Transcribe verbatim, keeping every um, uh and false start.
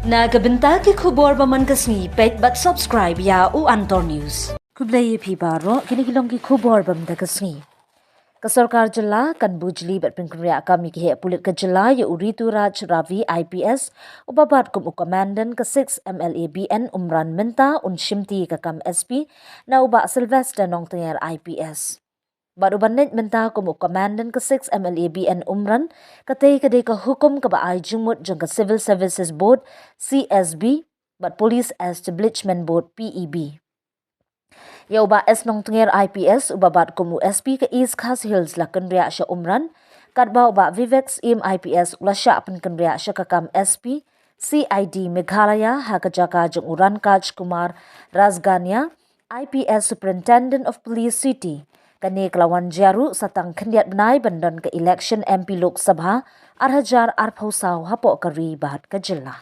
Na ka bynta ki khubor ba man ka sngi, peit bad subscribe ïa u Antor News. Khublei ïa phi baroh, kine ki long ki khubor ba man ka sngi. Ka sorkar jylla kan bujli bad pynkynriah kam ïa ki heh pulit ka jylla ïa u Rituraj Ravi I P S, uba bat kum u commandant ka six M L A B N Umran mynta un shimti ka kam S P, na u Bah Sylvester Nongtnger I P S. Bad uban leit mynta kum u commandant ka six M L A B N Umran, katei ka dei ka hukum kaba ai jingmut jong ka Civil Services Board, C S B, bad Police Establishment Board, P E B. Ïa u Bah S Nongtnger I P S, uba bat kum u S P ka East Khasi Hills, la kynriah sha Umran, katba u Bah Vivek Syiem I P S u la shah pynkynriah sha ka kam S P, C I D Meghalaya, ha ka jaka jong u Rankaj Kumar Rasgania, I P S Superintendent of Police City. Kane ka la wan jia ruh sa tang khyndiat bnai ban don ka election M P Lok Sabha ar hajar arphew saw hapoh ka ri bad ka jylla.